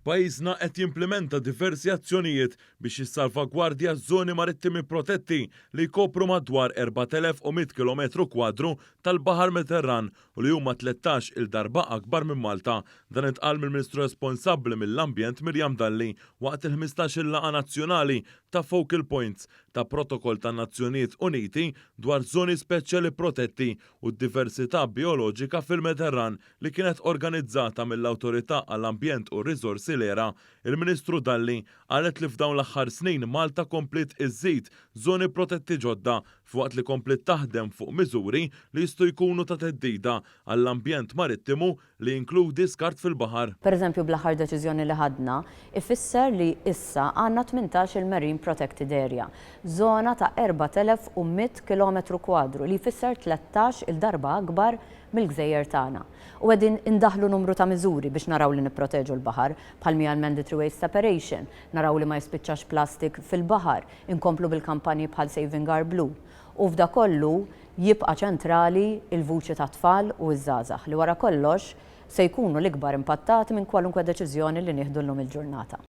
Pajjiżna qed jimplimenta diversi azzjonijiet biex jissalvagwardja ż-żoni marittimi protetti li jkopru madwar 4,100 kilometru kwadru tal-Baħar Mediterran u li huma 13-il darba akbar minn Malta. Dan intqal mill-Ministru responsabbli mill-Ambjent Miriam Dalli waqt il-15-il laqgħa nazzjonali ta' Focal Points ta' Protokoll tan-Nazzjonijiet Uniti dwar Żoni Speċjali Protetti u d-Diversità Bijoloġika fil-Mediterran li kienet organizzata mill-Awtorità għall-Ambjent u r-Riżorsi l-ERA. Il-Ministru Dalli qalet li f'dawn l-aħħar snin Malta kompliet iżżid żoni protetti ġodda filwaqt li kompliet taħdem fuq miżuri li jistgħu jkunu ta' theddida għall-ambjent marittimu li jinkludi skart fil-baħar. Pereżempju bl-aħħar deċiżjoni li ħadna, ifisser li issa għandna 18-il Marine Protected Area, żona ta' 4,100 kilometru kwadru li jfisser 13-il darba akbar mill-gżejjer tagħna. U qegħdin indaħħlu numru ta' miżuri biex naraw li nipproteġu l-baħar, bħal mhi l-mandatory waste separation, naraw li ma jispiċċax plastik fil-baħar, inkomplu bil-kampanji bħal Saving Our Blue. U f'da kollu jibqa' ċentrali l-vuċi tat-tfal u ż-żgħażagħ li wara kollox se jkunu l-ikbar impattati minn kwalunkwe deċiżjoni li nieħdu llum il-ġurnata.